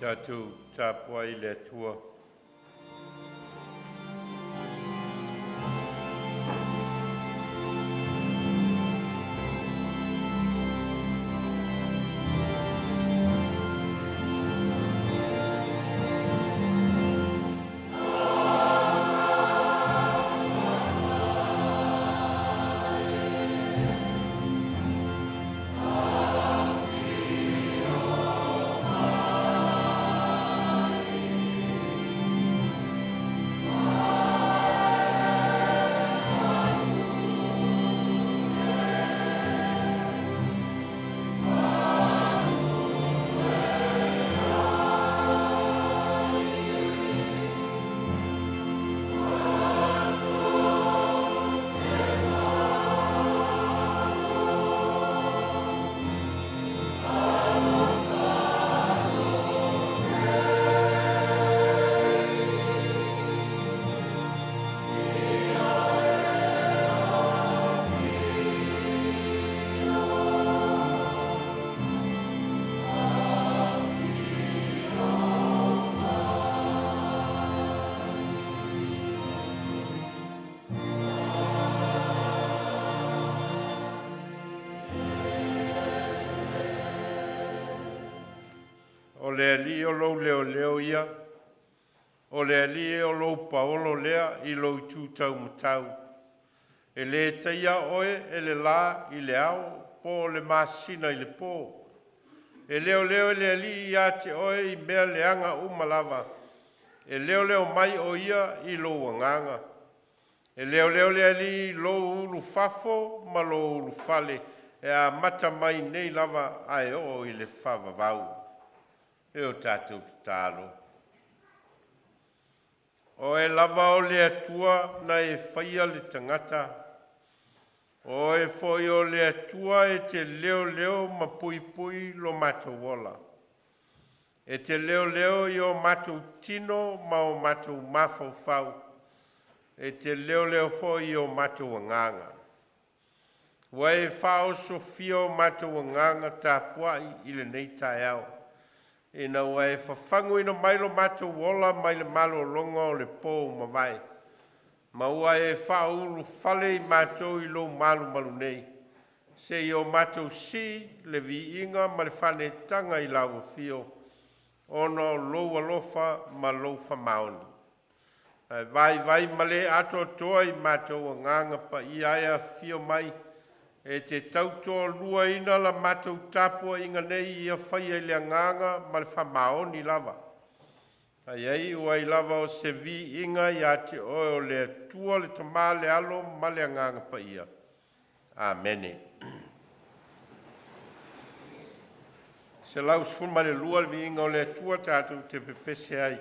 Tatou tapuai i le Atua O le Alii o lou leoleo ia, o le Alii o lou paolo lea i lou itu taumatau. E le taia oe e le la i le ao po o le masina i le po. E leoleo e le Alii ia te oe i mea leaga uma lava, e leoleo mai o ia i lou agaga. E leoleo le Alii i lou ulufafo ma lou ulufale, e amata mai nei lava ae oo i le faavavau. E o tatou tatalo. O Oe lava o le Atua na e faia le tagata, o Oe foi o le Atua e te leoleo ma puipui lo matou ola. E te leoleo i o matou tino ma o matou mafaufau, e te leoleo foi i o matou agaga. Ua e faaosofia o matou agaga tapuai i lenei taeao, ina ua e fafaguina mai lo matou ola mai le malologa o le po ua mavae, ma ua e faaulufale i matou i lou malumalu nei, seia o matou sii le viiga ma le faaneetaga i lau afio, ona o lou alofa ma lou faamaoni. Ae vaivai ma le atoatoa i matou agaga paia e afifio mai e te tautoaluaina la matou tapuaiga nei, ia faia i le agaga ma le faamaoni lava, a ia iu ai lava o se viiga ia te Oe o le Atua le Tama le Alo ma le Agaga Paia. Amene. 112 Le viiga o le Atua tatou te pepese ai,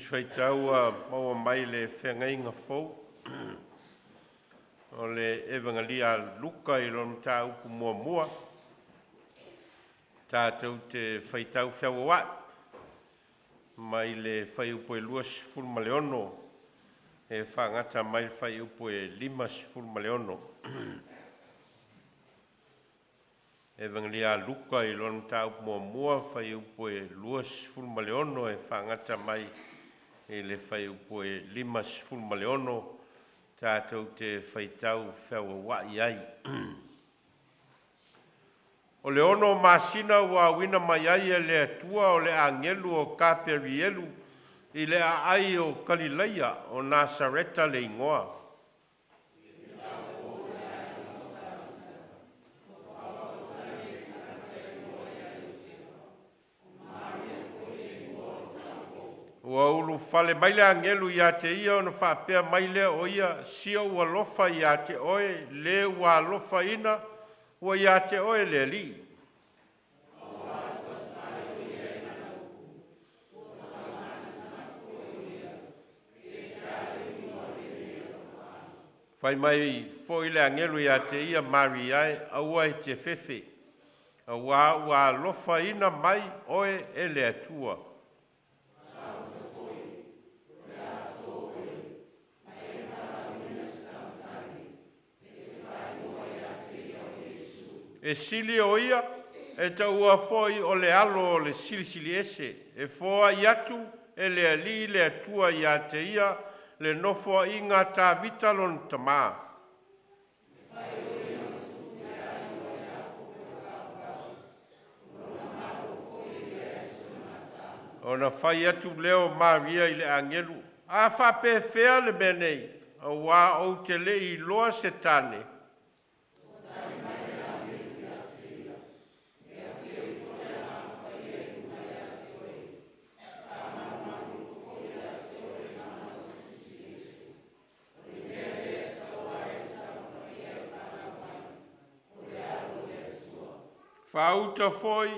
Tusi Faitau ua maua mai le Feagaiga Fou o le Evagelia a Luka i lona mataupu muamua, tatou te faitau feagaiai mai le fuaiupu 26 e faagata mai le fuaiupu 56. Evagelia a Luka i lona mataupu muamua, fuaiupu 26 e faagata mai i le fuaiupu 56, tatou te faitau feagaiai ai. O le 6 masina ua auina mai ai e le Atua o le agelu o Kaperielu i le aai o Kalileia o Nasareta le igoa. Ua ulufale mai le agelu ia te ia ona faapea mai lea o ia, “Si ou alofa ia te oe, le ua alofaina, ua ia te oe le Alii.” Fai mai foi le agelu ia te ia, “Maria e, aua e te fefe, auā ua alofaina mai oe e le Atua. E sili o ia e taua foi o le alo o le Silisili Ese, e foai atu e le Alii le Atua ia te ia le nofoaiga a Tavita lona tamā. Ona fai atu lea o Maria i le agelu, “A faapefea le mea nei, auā ou te le i iloa se tane?” Faauta foi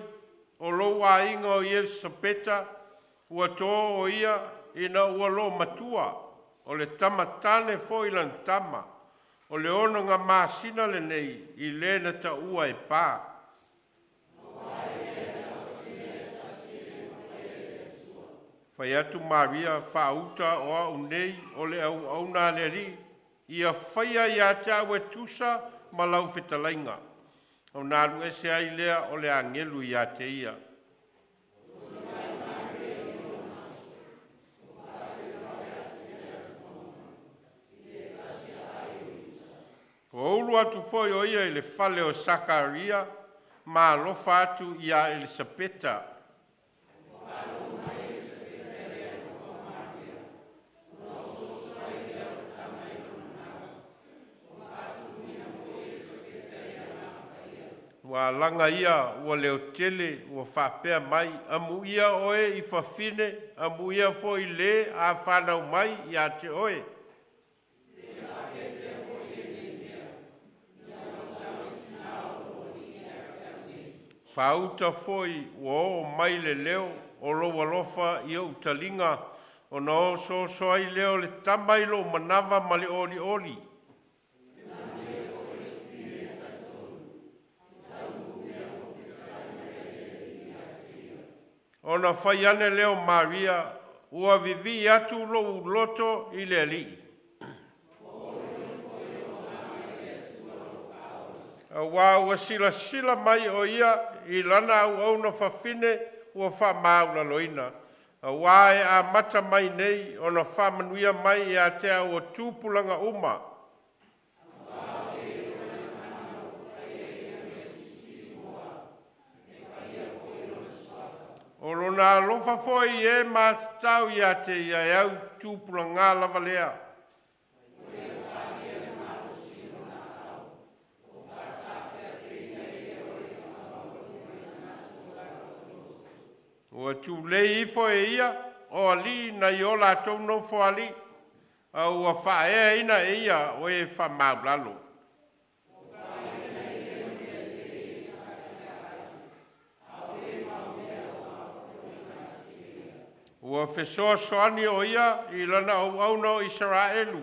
o lou aiga o Elisapeta, ua to o ia ina ua loomatua, o le tama tane foi lana tama. O le 6 masina lenei i le na taua e pa. Fai atu Maria, “Faauta o au nei o le auauna a le Alii, ia faia ia te au e tusa ma lau fetalaiga.” Ona alu ese ai lea o le agelu ia te ia. Ua ulu atu foi o ia i le fale o Sakaria ma alofa atu ia Elisapeta. Ua alaga ia ua leotele ua faapea mai, “Amuia oe i fafine, amuia foi le a fanau mai ia te oe.” Faauta foi ua oo mai le leo o lou alofa i ou taliga, ona osooso ai lea o le tama i lou manava ma le olioli. Ona fai ane lea o Maria, “Ua vivii atu lou loto i le Alii, auā ua silasila mai o ia i lana auauna fafine ua faamaualaloina. Auā e amata mai nei ona faamanuia mai ia te au o tupulaga uma, o Lona alofa foi i e matatau ia te Ia e au i tupulaga lava lea. Ua tulei ifo e ia o alii nai o latou nofoalii, a ua faaeaina e ia o e faamaualalo. Ua fesoasoani o ia i lana auauna o Isaraelu.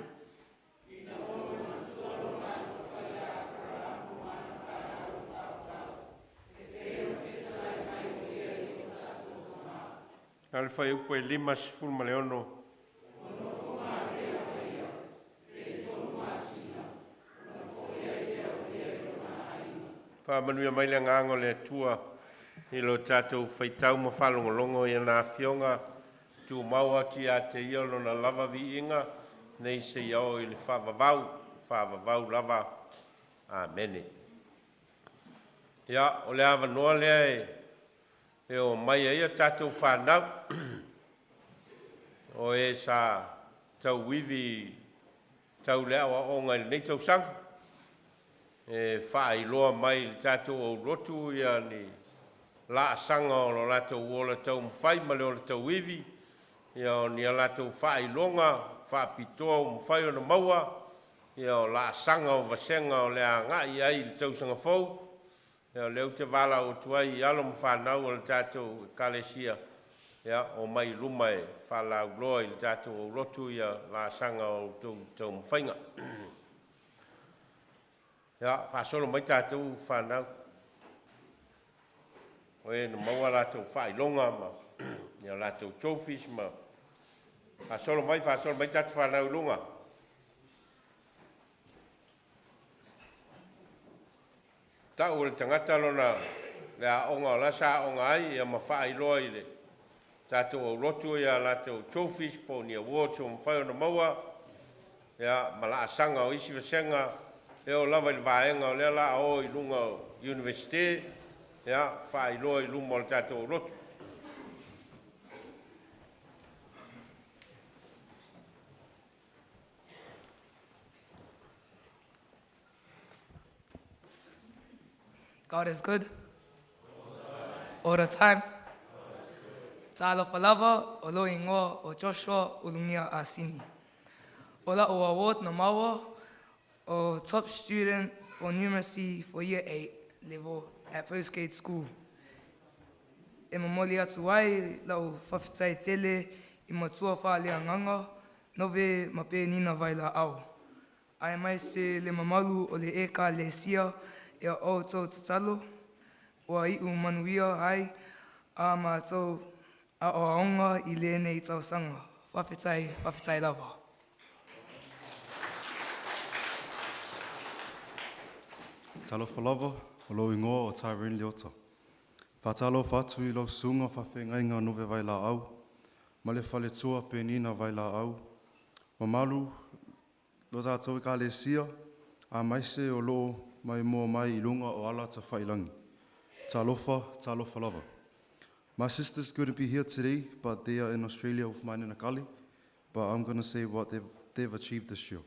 Na le fuaiupu e 56. Faamanuia mai le agaga o le Atua i lo tatou faitau ma faalogologo i ana Afioga, tumau atu ia te Ia lona lava viiga nei seia oo i le faavavau, faavavau lava. Amene. Ia, o le avanoa lea e omai ai a tatou fanau o e sa tauivi tau le aoaoga i lenei tausaga e faailoa mai i le tatou aulotu ni laasaga o lo latou ola taumafai ma le ola tauivi, o ni a latou faailoga faapitoa ua mafai ona maua, o laasaga o vasega o le a agai i ai i le tausaga fou. O lea ou te valaau atu ai i alo ma fanau a le tatou Ekalesia, omai i luma e faalauiloa i le tatou aulotu laasaga o a outou taumafaiga. Ia faasolo mai tatou fanau o e na maua a latou faailoga ma latou trophies ma faasolo mai, faasolo mai tatou fanau i luga. Tau e le tagata lona le aoga o la e sa aoga ai ma faailoa i le tatou aulotu a latou trophies po o ni awards ua mafai ona maua ma laasaga o isi vasega e oo lava i le vaega o lea o le a o i luga o Iunivesite, ia faailoa i luma o le tatou aulotu. God is good. All the time. Talofa lava, o lou igoa o Joshua Ulugia Asini. O la'u award na maua o Top Student for Numeracy for Year 8 level at Postgate School. E momoli atu ai la'u faafetai tele i matua faaleagaga Nove ma Penina Vailaau. Aemaise le mamalu o le Ekalesia i a outou tatalo ua iu manuia ai a matou aoaoga i lenei tausaga. Faafetai, faafetai lava. Talofa lava, o lou igoa o Tyrone Leota. Faatalofa atu i lau susuga faafeagaiga Nove Vailaau, ma le faletua Penina Vailaau, mamalu lo tatou ekalesia, aemaise o lo o maimoa mai i luga o ala tafailagi. Talofa, talofa lava. My sisters couldn't be here today, but they are in Australia with my Nana Kali. But I'm going to say what they've achieved this year.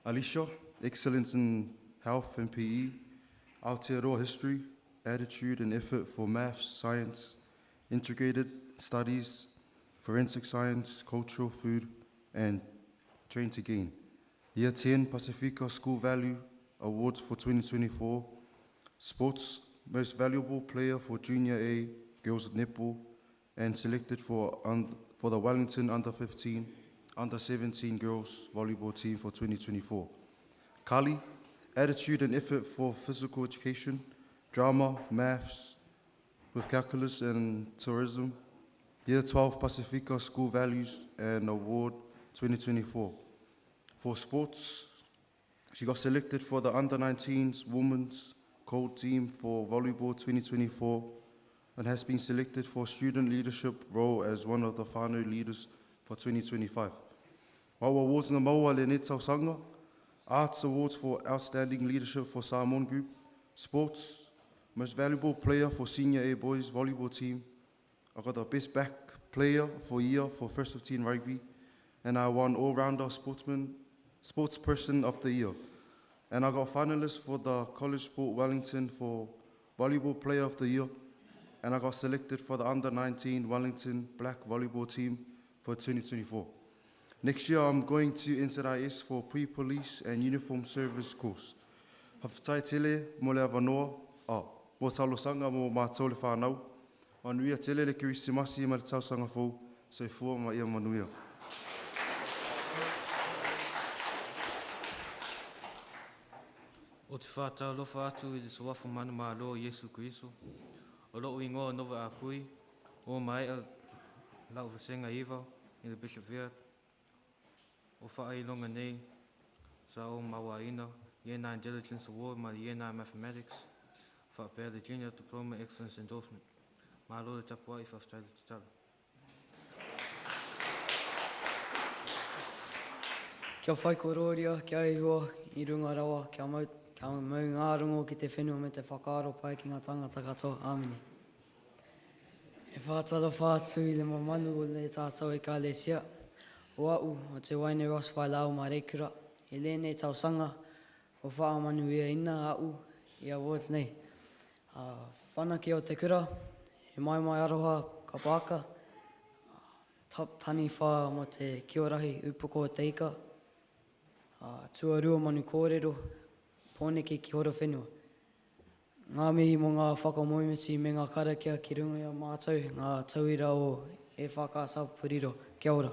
Alicia, excellence in health and PE, Aotearoa history, attitude and effort for maths, science, integrated studies, forensic science, cultural food, and train to gain. Year 10 Pacifica School Value Awards for 2024, Sports Most Valuable Player for Junior A Girls Netball, and selected for the Wellington Under 15, Under 17 Girls Volleyball Team for 2024. Kali, attitude and effort for physical education, drama, maths, with calculus and tourism. Year 12 Pacifica School Values and Award 2024. For sports, she got selected for the Under 19s Women's Cold Team for Volleyball 2024 and has been selected for student leadership role as one of the whānau leaders for 2025. Mau awards na maua i lenei tausaga, Arts Awards for Outstanding Leadership for Samoan Group, Sports, Most Valuable Player for Senior A Boys Volleyball Team. I got the Best Back Player for Year for First 15 Rugby, and I won All-Rounder Sports Person of the Year. And I got finalist for the College Sport Wellington for Volleyball Player of the Year, and I got selected for the Under 19 Wellington Black Volleyball Team for 2024. Next year, I'm going to NZIS for pre-police and uniform service course. Faafetai tele mo le avanoa, mo talosaga mo matou le whānau. Manuia tele le Kerisimasi ma le tausaga fou. Soifua ma ia manuia. O te whātalofa atu i le suafa manumalo o Iesu Keriso. O lou igoa o Nova Apui, ua maea lau vasega 9 i le Bishop Viard. O faailoga nei sa ou mauaina Year 9 Diligence Award ma le Year 9 Mathematics, faapea le Junior Diploma Excellence Endorsement. Malo le tapuai, faafetai le tatalo. Kia whai korōria, kia Ihowa i runga rawa, kia mau, kia mau ngā rongo ki te whenua me te whakaaro pai ki ngā tāngata katoa. Āmine. E whātara whātū i le mamalu o le tātou Ekalesia, o a'u, o te Waine Ross Wailau Māreikura, i lēnei tausanga, o whaamanuiaina a'u i awards nei. Whanake o te kura, he maimai aroha ka pāka, top taniwha mo te kiorahi upoko o te ika, tuarua manu kōrero, Pōneke ki Horowhenua. Ngā mihi mō ngā whakamoemiti me ngā karakia ki runga i a mātou, ngā tauira o E Whakaata Puriro. Kia ora.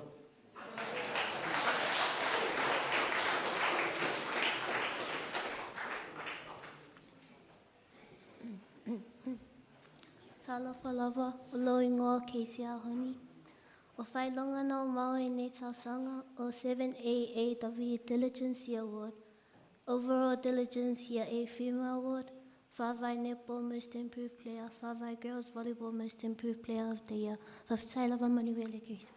Talofa lava, o lou ingoa o Casey Ahoni. O whailoga na o maua i nei tausaga o 7AAW Diligence Award, Overall Diligence Year A Female Award, Faavae Netball Most Improved Player, Faavae Girls Volleyball Most Improved Player of the Year. Faafetai lava manuia le Kerisimasi.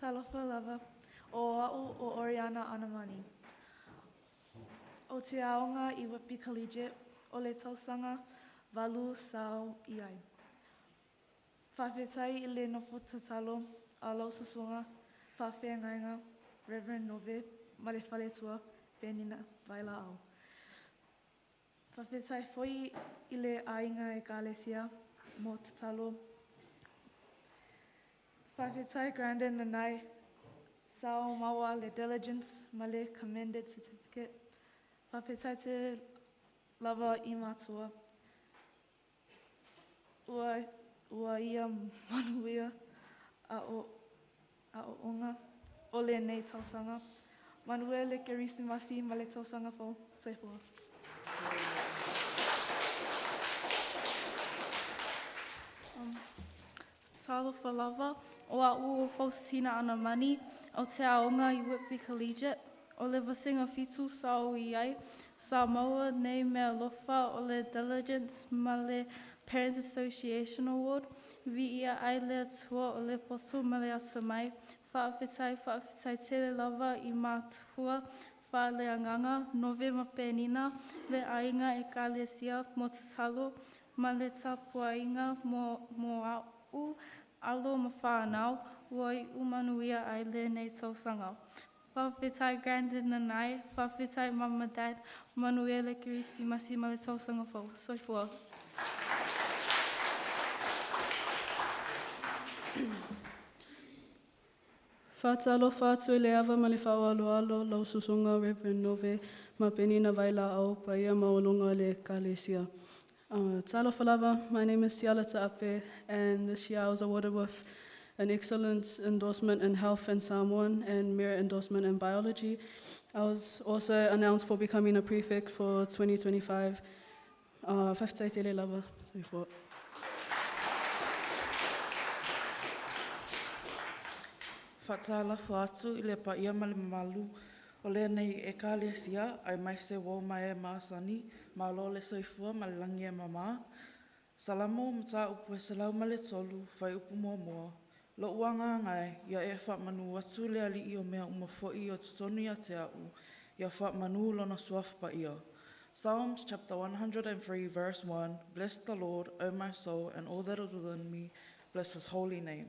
Talofa lava, o a'u o Oriana Anamani. O te aoga i Whitby Collegiate, o le tausaga valu sa ou i ai. Faafetai i le nofo tatalo a lau susuga faafeagaiga Reverend Nove ma le faletua Penina Vailaau. Faafetai foi i le aiga Ekalesia mo tatalo. Faafetai Grandin Nanai sa ou maua le Diligence ma le Commended Certificate. Faafetai tele lava i matua. Ua, ua ia manuia a o aoaoga o lenei tausaga. Manuia le Kerisimasi ma le tausaga fou. Soifua. Talofa lava, o a'u o Faustina Anamani, o te aoga i Whitby Collegiate, o le vasega 7 sa ou i ai, sa maua nei meaalofa o le Diligence ma le Parents Association Award, viia ai le Atua o le poto ma le atamai, faafetai, faafetai tele lava i matua faaleagaga, Nove ma Penina, le aiga Ekalesia mo tatalo ma le tapuaiga mo, mo a'u alo ma whānau, ua iu manuia ai lenei tausaga. Faafetai Grandad Nanai, faafetai Mama Dad, manuia le Kerisimasi ma le tausaga fou. Soifua. Faatalofa atu i le ava ma le faaaloalo lau susuga Reverend Nove ma Penina Vailaau paia maualuga o le Ekalesia. Talofa lava, my name is Siala Ta'ape, and this year I was awarded with an excellence endorsement in health and Samoan and merit endorsement in biology. I was also announced for becoming a prefect for 2025. Faafetai tele lava. Soifua. Faatalofa atu i le paia ma le mamalu o lenei Ekalesia, aemaise uo ma e masani, malo le soifua ma le lagi e mama. Salamo mataupu e 103, fuaiupu 1. Lo'u agaga e, ia e faamanu atu i le Alii o mea uma foi o totonu ia te a'u, ia faamanu lona suafa paia. Psalms chapter 103 verse 1. Bless the Lord, O my soul, and all that is within me, bless his holy name.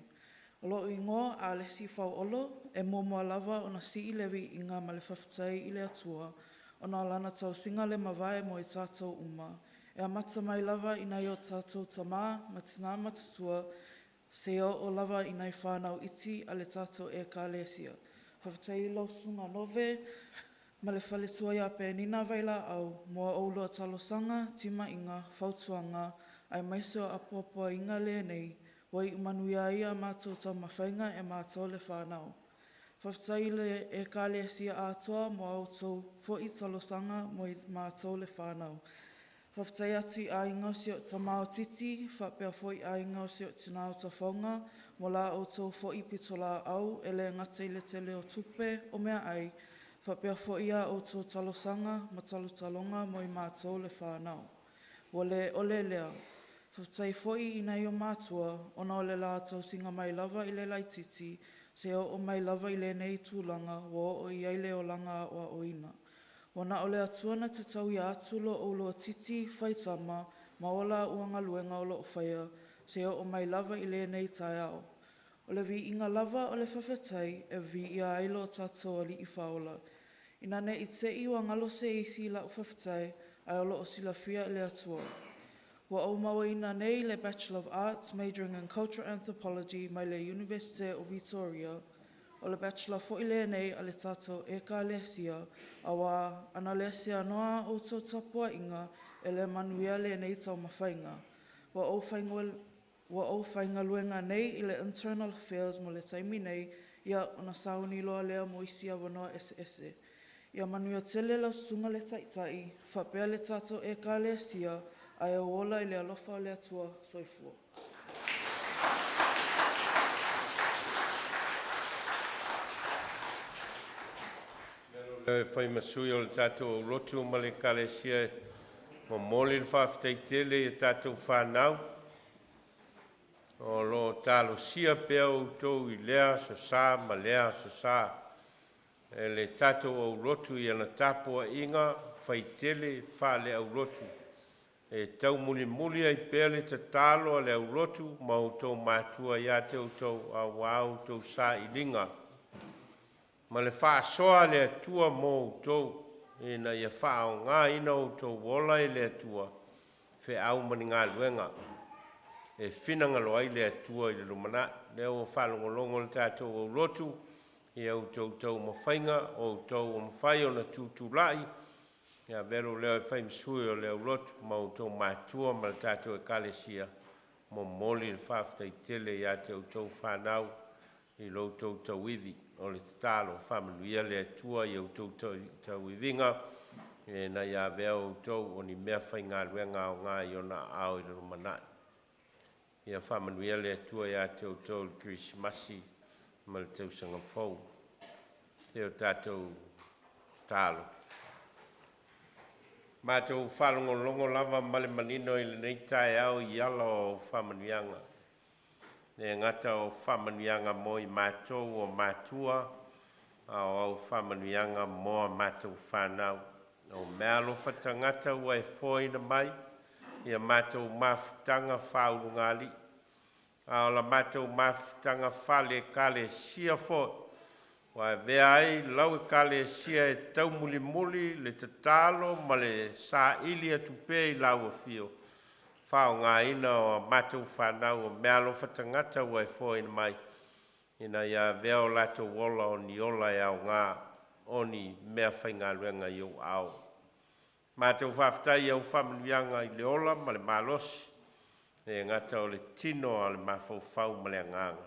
O lo'u igoa a Alesi Fau'olo, e muamua lava ona sii le viiga ma le faafetai i le Atua, ona o lana tausiga le mavae mo i tatou uma. E amata mai lava i nai o tatou tamā ma tinā matutua, seia oo lava i nai whānau iti a le tatou Ekalesia. Faafetai i lau susuga Nove ma le faletua iā Penina Vailaau mo a oulua talosaga, timaiga, fautuaga. Aemaise o apoapoaiga lenei, ua iu manuia ai a matou taumafaiga e matou le fanau. Faafetai i le Ekalesia atoa mo a outou foi talosaga mo i matou le fanau. Faafetai atu i aiga o si o'u tama o Titi, faapea foi aiga o si o'u tinā o Tafauga, mo la outou foi pitolaau e le gata i le tele o tupe o meaai, faapea foi a outou talosaga ma talotaloga mo i matou le fanau. Ua le ole lea. Faafetai foi i nai ou matua, ona o le la tausiga mai lava i le laitiiti, seia oo mai lava i lenei tulaga ua oo i ai le olaga aoaoina. Ua na o le Atua na te tauia atu lo oulua titi faitama ma ola ua galuega o loo faia, seia oo mai lava i lenei taeao. O le viiga lava o le faafetai e viia ai lo tatou Alii Faaola. Ina nei te i ua galo se isi i lau faafetai, ae o lo o silafia e le Atua. Ua ou mauaina nei le Bachelor of Arts majoring in Cultural Anthropology mai le Iunivesite o Vitoria. O le bachelor foi lenei a le tatou Ekalesia, auā ana le seanoa a outou tapuaiga e le manuia lenei taumafaiga. Ua ou faigaluega nei i le Internal Affairs mo le taimi nei, ia ona sauni loa lea mo isi avanoa eseese. Ia manuia tele lau susuga le Taitai faapea le tatou Ekalesia, ae ou ola i le alofa o le Atua. Soifua. E fai ma sui o le tatou aulotu ma le Ekalesia e momoli le faafetai tele i a tatou fanau o lo o talosia pea outou i lea aso Sa ma lea aso Sa e le tatou aulotu i ana tapuaiga faitele faaleaulotu e taumulimuli ai pea le tatalo a le aulotu ma outou matua ia te outou aua outou sailiga ma le faasoa a le Atua mo outou ina ia faaaogaina outou ola e le Atua feau ma ni galuega e finagalo ai le Atua i le lumanai. O lea ua faalogologo le tatou aulotu i a outou taumafaiga, o outou ua mafai ona tutulai ia avea lou leo e fai ma sui o le aulotu ma outou matua ma le tatou Ekalesia, momoli le faafetai tele ia te outou fanau i lo outou tauivi. O le tatalo, faamanuia le Atua i a outou tauiviga ina ia avea outou o ni meafaigaluega aoga i ona aao i le lumanai. Ia faamanuia le Atua ia te outou i le Kerisimasi ma le tausaga fou. Se o tatou tatalo. Matou faalogologo lava ma le manino i lenei taeao i ala o faamanuiaga. Le gata o faamanuiaga mo i matou o matua, a o au faamanuiaga mo a matou fanau. O meaalofa tagata ua e foaina mai ia matou mafutaga faaulugalii, a o la matou mafutaga faale-Ekalesia foi, ua avea ai lau Ekalesia e taumulimuli le tatalo ma le saili atu pea i lau afio, faaaogaina o a matou fanau o meaalofa tagata ua e foaina mai, ina ia avea o latou ola o ni ola e aoga o ni meafaigaluega i ou aao. Matou faafetai i au faamanuiaga i le ola ma le malosi, e le gata o le tino a o le mafaufau ma le agaga.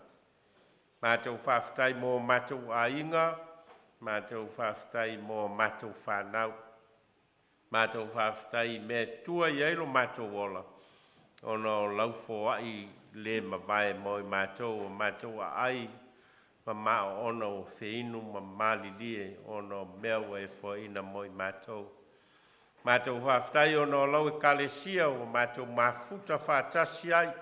Matou faafetai mo matou aiga, matou faafetai mo matou fanau, matou faafetai i mea e tua i ai lo matou ola, ona o lau foai le mavae mo i matou o matou aai ma oona ua feinu ma malilie ona o mea ua e foaina mo i matou. Matou faafetai ona o lau Ekalesia ua matou mafuta faatasi ai,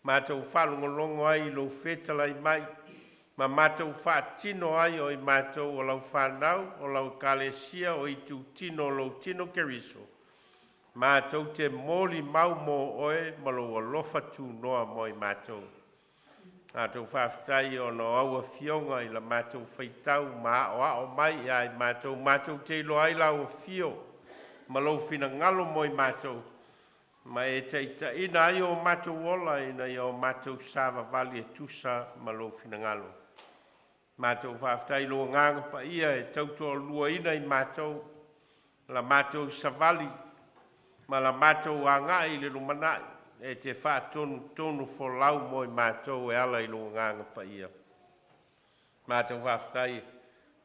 matou faalogologo ai i lou fetalai mai ma matou faatino ai o i matou o lau fanau, o lau Ekalesia, o itutino o lou tino Keriso, matou te molimau mo oe ma lou alofa tunoa mo i matou. Matou faafetai ona o au afioga i la matou faitau ma aoao mai ia i matou, matou te iloa ai lau afio ma lou finagalo mo i matou, ma e taitaiina ai o matou ola ina ia o matou savavali e tusa ma lou finagalo. Matou faafetai i lo Agaga Paia e tautoaluaina i matou la matou savali ma la matou agai i le lumanai. e te faatonutonu folau mo i matou e ala i lou agaga paia. Matou faafetai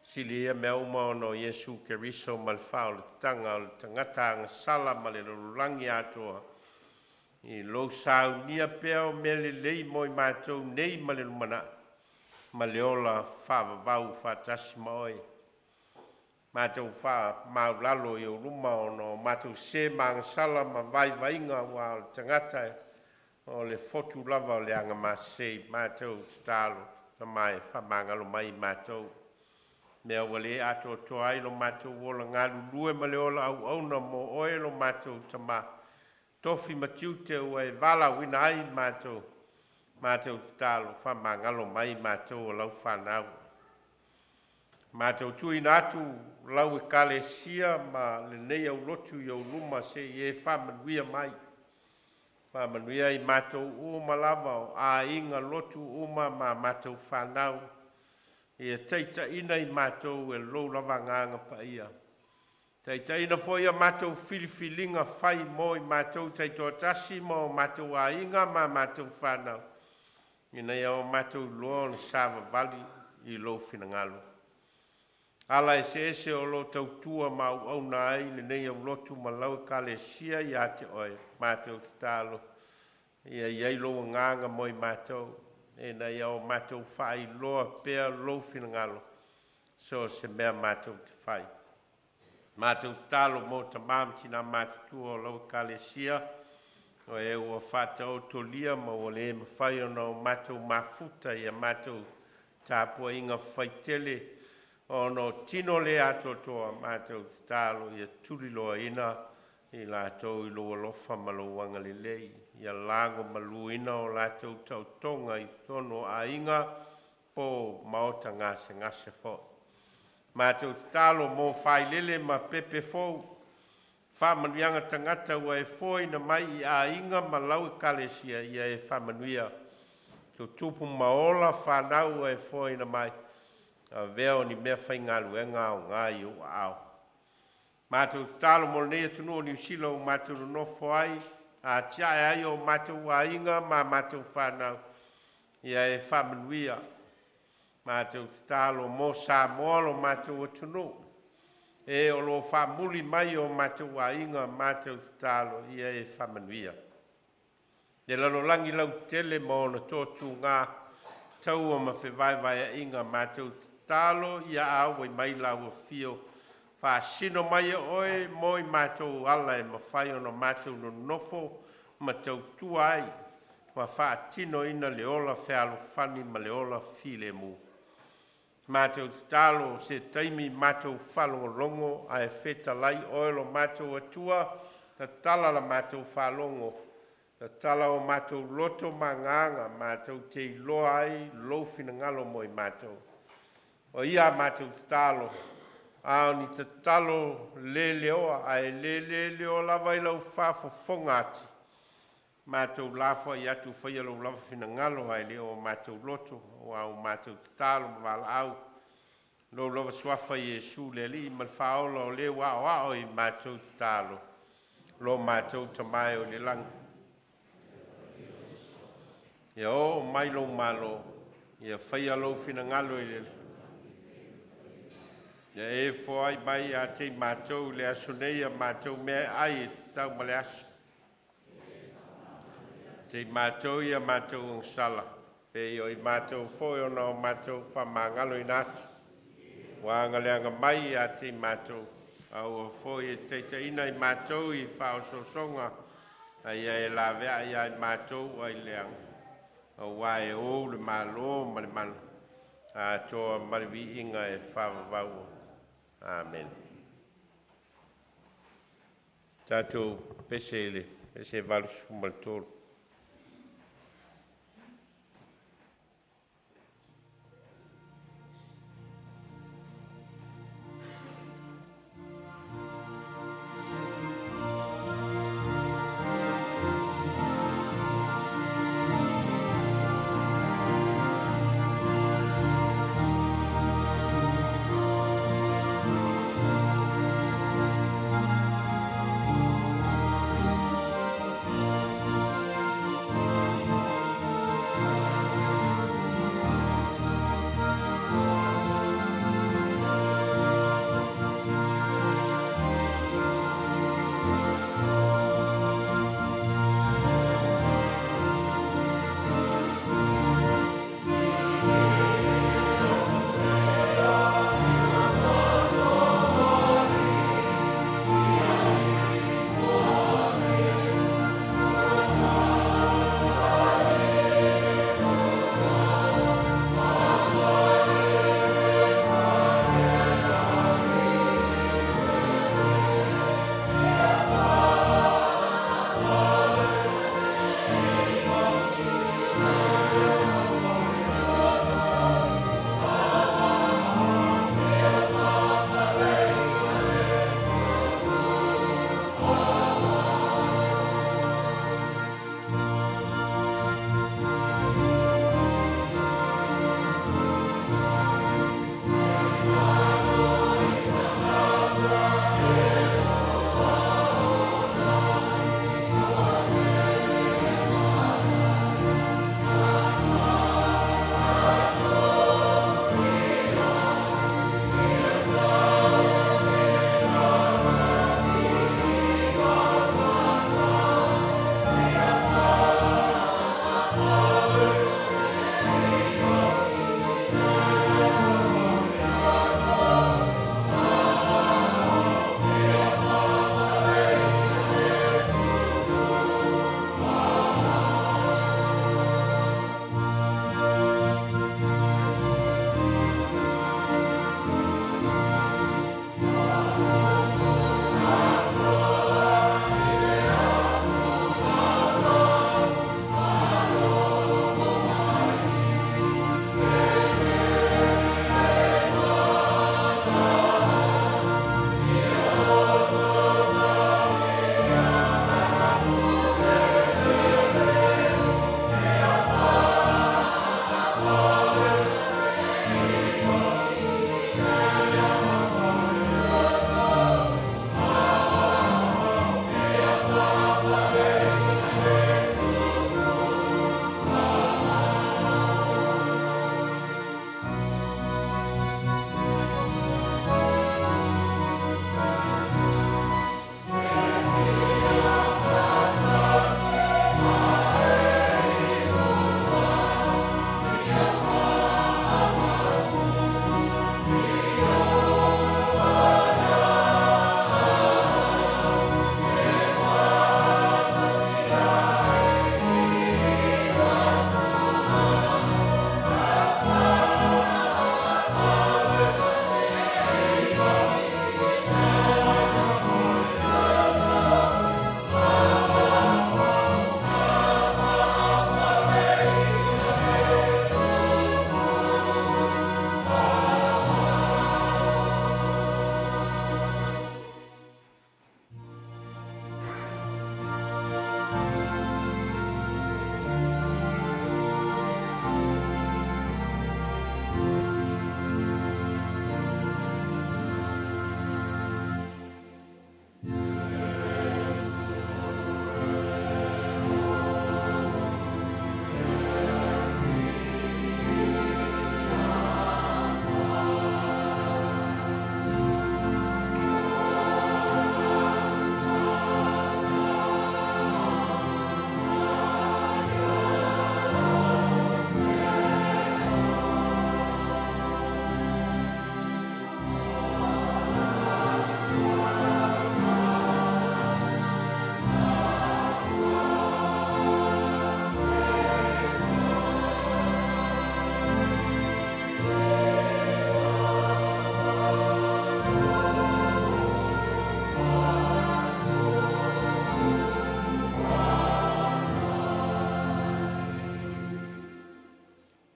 sili ia mea uma ona o Iesu Keriso ma le faaolataga o le tagata agasala ma le lalolagi atoa i lou saunia pea o mea lelei mo i matou nei ma le lumanai ma le ola faavavau faatasi ma oe. Matou faamaulalo i ou luma ona o matou sē ma agasala ma vaivaiga aua o le tagata o le fotu lava o le agamasese. Matou tatalo Tama e faamagalo mai i matou mea ua le atoatoa ai lo matou ola galulue ma le ola auauna mo oe lo matou Tamā, tofi ma tiute ua e valaauina ai matou. Matou tatalo faamagalo mai matou o lau fanau. Matou tuuina atu lau ekalesia ma lenei aulotu i ou luma seia e faamanuia mai. Faamanuia i matou uma lava o aiga lotu uma ma matou fanau. Ia taitaiina i matou e lou lava agaga paia. Taitaiina foi a matou filifiliga fai mo i matou taitoatasi ma o matou aiga ma matou fanau, ina ia o matou iloa ona savavali i lou finagalo. Ala eseese o lo o tautua ma auauna ai lenei aulotu ma lau ekalesia ia te oe, matou tatalo ia i ai lou agaga mo i matou, ina ia o matou faailoa pea lou finagalo so o se mea matou te fai. Matou tatalo mo tamā ma tinā matutua o lau ekalesia, o e ua faataotolia ma ua le mafai ona o matou mafuta i a matou tapuaiga faitele ona o tino le atoatoa. Matou tatalo ia tuliloaina i latou i lou alofa ma lou agalelei, ia lagomaluina o latou taotoga i totonu o aiga po o maota gasegase foi. Matou tatalo mo failele ma pepe fou, faamanuiaga tagata ua e foaina mai i aiga ma lau ekalesia, ia e faamanuia, tutupu ma ola fanau ua e foaina mai, avea o ni meafaigaluega aoga i ou aao. Matou tatalo mo lenei atunuu o Niu Sila ua matou nonofo ai, atiae ai o matou aiga ma matou fanau, ia e faamanuia. Matou tatalo mo Samoa lo matou atunuu, e o lo o faamuli mai o matou aiga, matou tatalo ia e faamanuia. Le lalolagi lautele ma ona toatuga, taua ma fevaevaea'iga, matou tatalo ia auai mai lau afio, faasino mai e oe mo i matou ala e mafai ona matou nonofo ma tautua ai ma faatinoina le ola fealofani ma le ola filemu. Matou tatalo se taimi matou faalogologo ae fetalai oe lo matou Atua, tatala la matou faalogo, tatala o matou loto ma agaga, matou te iloa ai lou finagalo mo i matou. O ia a matou tatalo, a o ni tatalo le leoa ae leleleoa lava i lau faafofoga atu, matou lafoai atu, faia lou lava finagalo ae le o matou loto, aua ua matou tatalo ma valaau i lou lava suafa Iesu le Alii ma le Faaola o le ua aoao i matou tatalo, lo matou Tama e oi le lagi. Ia oo mai lou malo, ia faia lou finagalo i le Ia e foai mai ia te i matou i le aso nei a matou meaai e tatau ma le aso. Te i matou ia matou agasala, pei o i matou foi ona o matou faamagaloina atu. Ua agaleaga mai ia te i matou, a ua foi e taitaiina i matou i faaosoosoga, a ia e laveai ia i matou ai leaga. Aua e ou le malo ma le mana, atoa ma le viiga e faavavau. Amene. Tatou pese i le pese 83.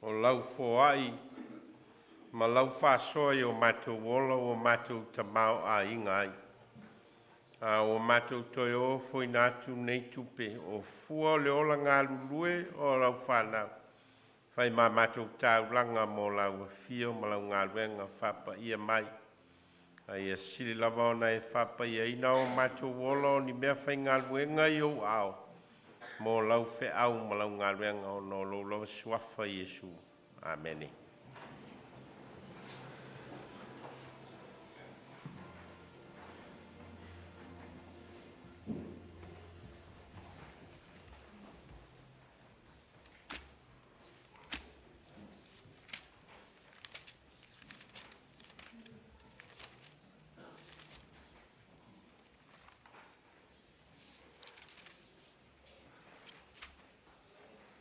O lau foai ma lau faasoa i o matou ola ua matou tamaoaiga ai. A ua matou toe ofoina atu nei tupe o fua o le ola galulue o lau fanau, fai ma matou taulaga mo lau afio ma lau galuega faapaia mai. A ia sili lava ona e faapaiaina o matou ola o ni mea faigaluega i ou aao, mo lau feau ma lau galuega ona o lou lava suafa Iesu. Amene.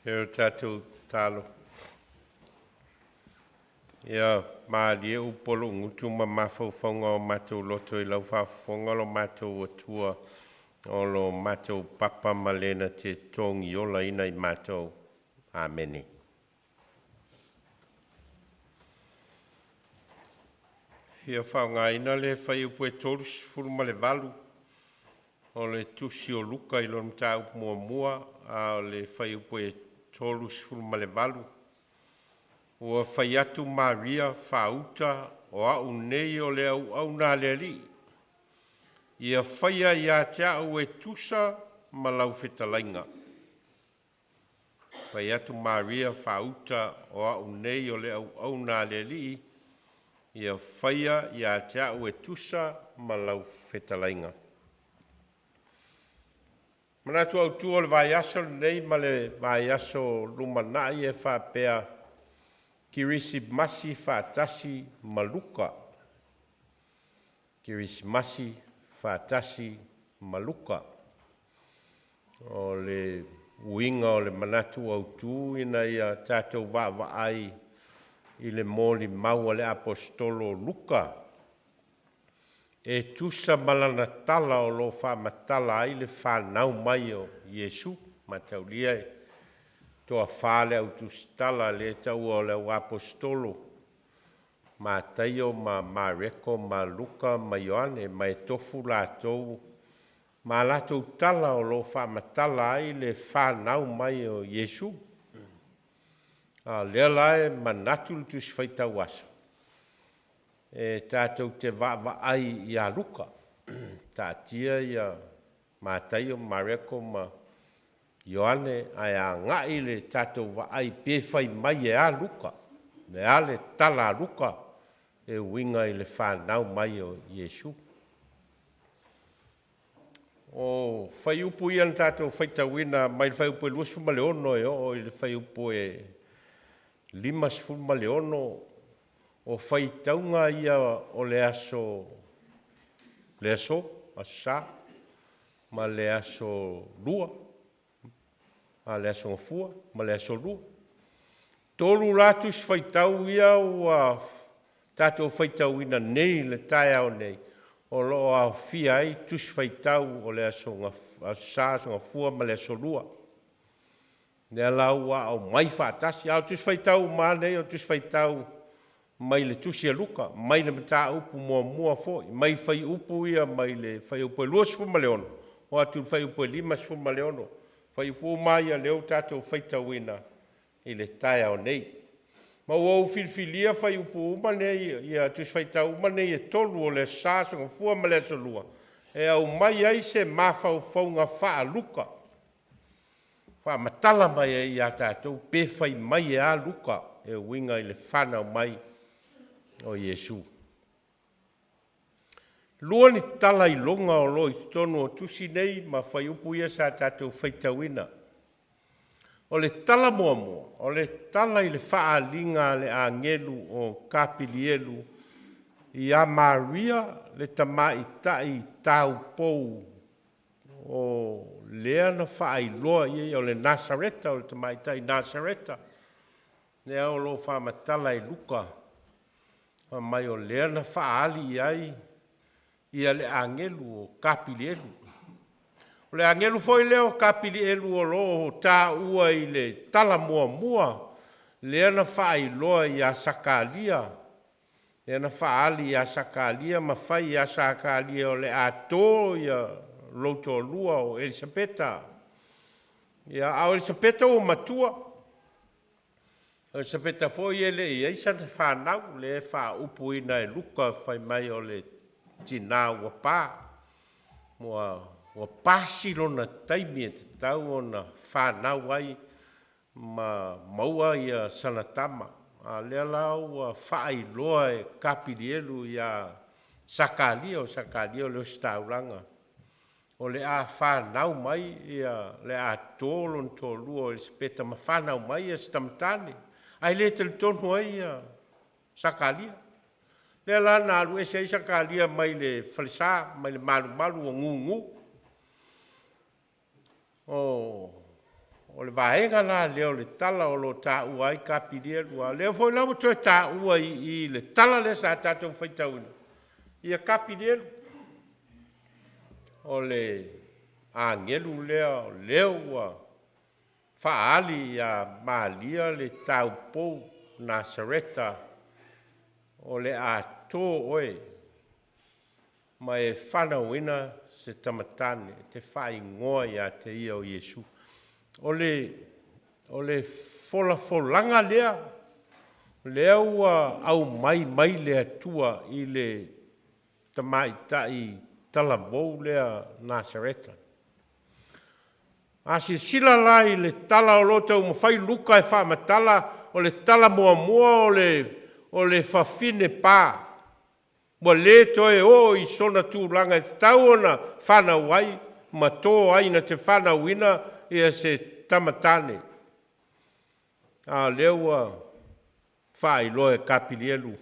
E o tatou talo. Ia malie upu a lou gutu ma mafaufauga o matou loto i lau faafofoga lo matou Atua o lo matou papa ma le na te togiolaina i matou. Amene. Fia faaaogaina le fuaiupu e 38 o le Tusi o Luka i lona mataupu muamua, a o le fuaiupu e 38, ua fai atu Maria faauta o a'u nei o le auauna a le Alii, ia faia ia te a'u e tusa ma lau fetalaiga. Fai atu Maria faauta o a'u nei o le auauna a le Alii, ia faia ia te a'u e tusa ma lau fetalaiga. Manatu autu o le vaiaso lenei ma le vaiaso lumanai e faapea Kerisimasi faatasi ma Luka. Kerisimasi faatasi ma Luka. O le uiga o le manatu autu ina ia tatou vaavaai i le molimau a le Aposetolo o Luka e tusa ma lana tala o lo o faamatala ai le fanau mai o Iesu. Mataulia e toafa le autusitala lea e taua o le au aposetolo, Mataio ma Mareko ma Luka ma Ioane, ma e tofu latou ma latou tala o lo o faamatala ai le fanau mai o Iesu. A o lea la e manatu le Tusi Faitau Aso e tatou te vaavaai ia Luka, taatia ia Mataio, Mareko ma Ioane ae agai le tatou vaai pe fai mai e a Luka, le a le tala a Luka e uiga i le fanau mai o Iesu. O fuaiupu ia na tatou faitauina mai le fuaiupu e 26 e oo i le fuaiupu e 56, o faitauga ia o le aso le aso, Aso Sa, ma le aso Lua, a le aso Gafua ma le aso Lua. Tolu la tusi faitau ia ua tatou faitauina nei i le taeao nei, o lo o aofia ai tusi faitau o le aso Sa, aso Gafua ma le aso Lua. Lea la ua aumai faatasi, a o tusi faitau uma lava nei o tusi faitau mai le Tusi a Luka, mai le mataupu muamua foi, mai fuaiupu ia mai le fuaiupu e 26 oo atu i le fuaiupu e 56, fuaiupu uma lava ia lea ua tatou faitauina i le taeao nei. Ma ua ou filifilia fuaiupu uma nei, ia tusi faitau uma nei e tolu o le Aso Sa, Aso Gafua ma le Aso Lua, e aumai ai se mafaufauga faa-Luka, faamatala mai ai ia tatou pe fai mai e a Luka e uiga i le fanau mai o Iesu. Lua ni tala iloga o lo o i totonu o tusi nei ma fuaiupu ia sa tatou faitauina. O le tala muamua, o le tala i le faaaliga a le agelu o Kapilielu ia Maria le tamaitai taupou o lea na faailoa i ai o le Nasareta, o le tamaitai Nasareta, lea o lo o faamatala e Luka, fai mai o lea na faaali i ai ia le agelu o Kapilielu. O le agelu foi lea o Kapilielu o lo o taua i le tala muamua lea na faailoa iā Sakalia, lea na faaali iā Sakalia ma fai iā Sakalia o le a tō ia lou toalua o Elisapeta. Ia, a o Elisapeta ua matua, o Elisapeta foi e le i ai sana fanau, lea e faaupuina e Luka fai mai o le tinā ua pa, ua, ua pasi lona taimi e tatau ona fanau ai ma maua ia sana tama. A o lea la ua faailoa e Kapilielu iā Sakalia, o Sakalia o le ositaulaga, o le a fanau mai ia le a tō lona toalua o Elisapeta ma fanau mai ia se tamatane, ae le talitonu ai ia Sakalia. Lea la na alu ese ai Sakalia mai le falesa, mai le malumalu ua gugu. O, o le vaega la lea o le tala o lo o taua ai Kapilielu, a o lea foi la ua toe taua i i le tala lea sa tatou faitauina, ia Kapilielu, o le agelu lea o lea ua faaali iā Malia le taupou Nasareta, o le a tō oe ma e fanauina se tamatane e te faaigoa ia te ia o Iesu. O le, o le folafolaga lea, lea ua aumai mai le Atua i le tamaitai talavou lea Nasareta. A silasila la i le tala o lo o taumafai Luka e faamatala, o le tala muamua o le, o le fafine pa, ua le toe oo i sona tulaga e tatau ona fanau ai ma tō ai na te fanauina ia se tama tāne. A o lea ua faailoa e Kapilielu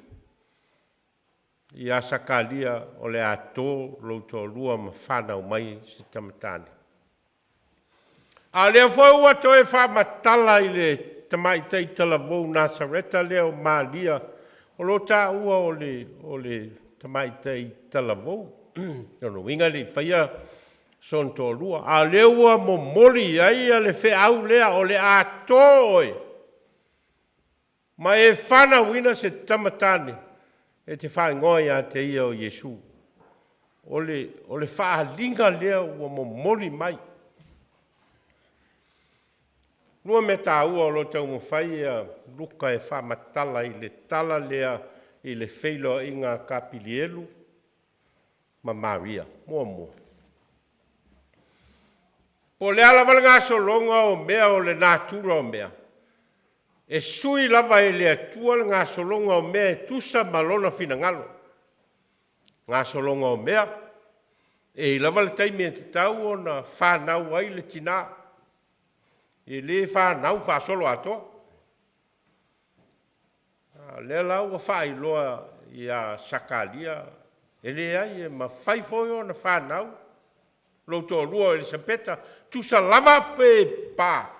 iā Sakalia o le a tō lou toalua ma fanau mai se tama tāne. A o lea foi ua toe faamatala i le tamaitai talavou Nasareta lea o Malia, o lo o taua o le, o le tamaitai talavou. Lona uiga e le i faia sona toalua. A o lea ua momoli i ai le feau lea, o le a tō oe ma e fanauina se tama tāne e te faaigoa ia te ia o Iesu. O le, o le faaaliga lea ua momoli mai. Lua mea taua o lo o taumafai ia Luka e faamatala i le tala lea i le feiloaiga a Kapilielu ma Maria. Muamua, po o le a lava le gasologa o mea o le natura o mea, e sui lava e le Atua le gasologa o mea e tusa ma Lona finagalo. Gasologa o mea, e i ai lava le taimi e tatau ona fanau ai le tinā. E le fanau faasoloatoa. A o lea la ua faailoa iā Sakalia, e leai, e mafai foi ona fanau lou toalua o Elisapeta, tusa lava pe pa,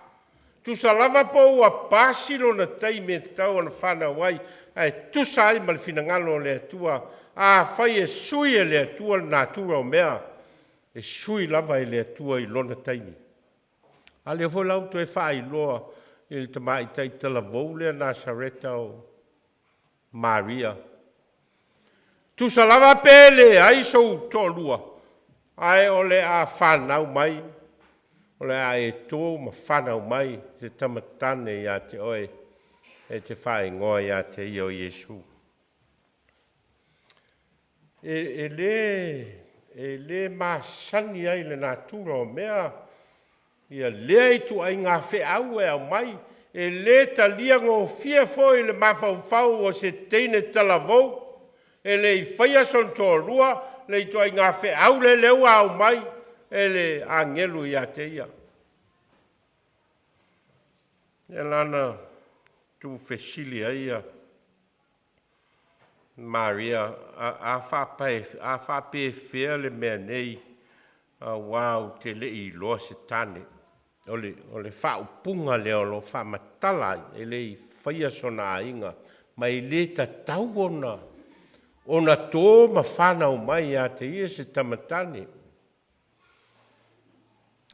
tusa lava po ua pasi lona taimi e tatau ona fanau ai, ae tusa ai ma le finagalo o le Atua. Afai e sui e le Atua le natura o mea, e sui lava e le Atua i lona taimi. A lea foi la ua toe faailoa i le tamaitai talavou lea Nasareta o Maria, tusa lava pe leai sou toalua, ae o le a fanau mai, o le a e tō ma fanau mai se tama tane ia te oe, e te faaigoa ia te ia o Iesu. E, e lē, e lē masani ai le natura o mea ia lea ituaiga feau e aumai, e lē talia gofie foi le mafaufau o se teine talavou e le i faia sona toalua le ituaiga feau lea lea ua aumai e le agelu ia te ia. Lea la na tuufesili ai ia Maria, a, a, a faapefea le mea nei, auā ou te le i iloa se tane. O le, o le faaupuga lea o lo o faamatala ai, e le i faia sona aiga, ma e le tatau ona, ona tō ma fanau mai ia te ia se tamatane.